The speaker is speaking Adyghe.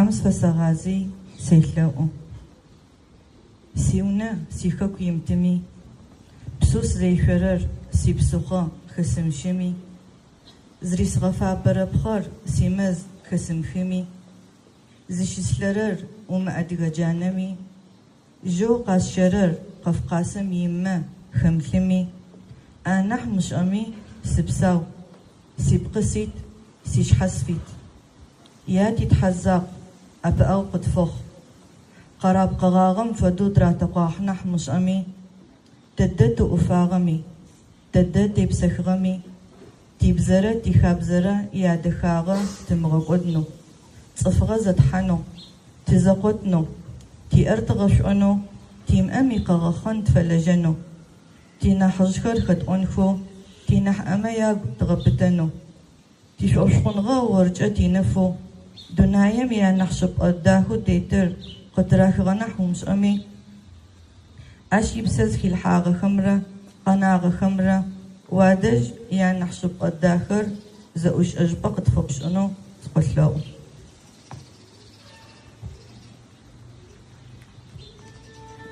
Тхьэм зыфэсэгъази, селъэӏу. Сиунэ, сихэку имытыми, псэу сызешъорэр сипсыхъо хэсымыщыми, зырисгъэфабэрэ пхъэр симэз хэсымыхыми, зыщыслъэрэр умыадыгэ джанэми, жьэу къасщэрэр Къафкъасым имэ хэмылъыми, анахь мышӏэми, сыпсау, сипкъы сит, сишъхьэ сыфит. Я ти Тхьэ закъу, ӏэпыӏэгъу къытфэхъу. Къэраб къэгъагъэм фэдэу тыратэкъуахь нахь мышӏэми, тэдэ тыӏуфагъэми, тэдэ тепсэхыгъэми, тибзэрэ тихабзэрэ ядэхагъэ тымыгъэкӏодынэу, цӏыфыгъэ зэтхьанэу, тызэкъотынэу, тиӏэр тыгъэшӏонэу, тимыӏэм икъэгъэхъэн тыфэлэжьэнэу, тинахьыжъхэр хэтӏонхэу, тинахьыӏэмэ ягу дгъэпытэнэу, тишӏошъхъуныгъэ оркӏэ тинэфэу, дунаим ианахь чӏыпӏэ дахэу тетыр къытырахыгъэ нахь умышӏэми, ащ ипсэ зыхилъхьагъэхэмрэ къэнагъэхэмрэ уадэжь ианахь чӏыпӏэ дахэр зэӏушӏэжьыпӏэ къытфэпшӏынэу сыкъолъэӏу.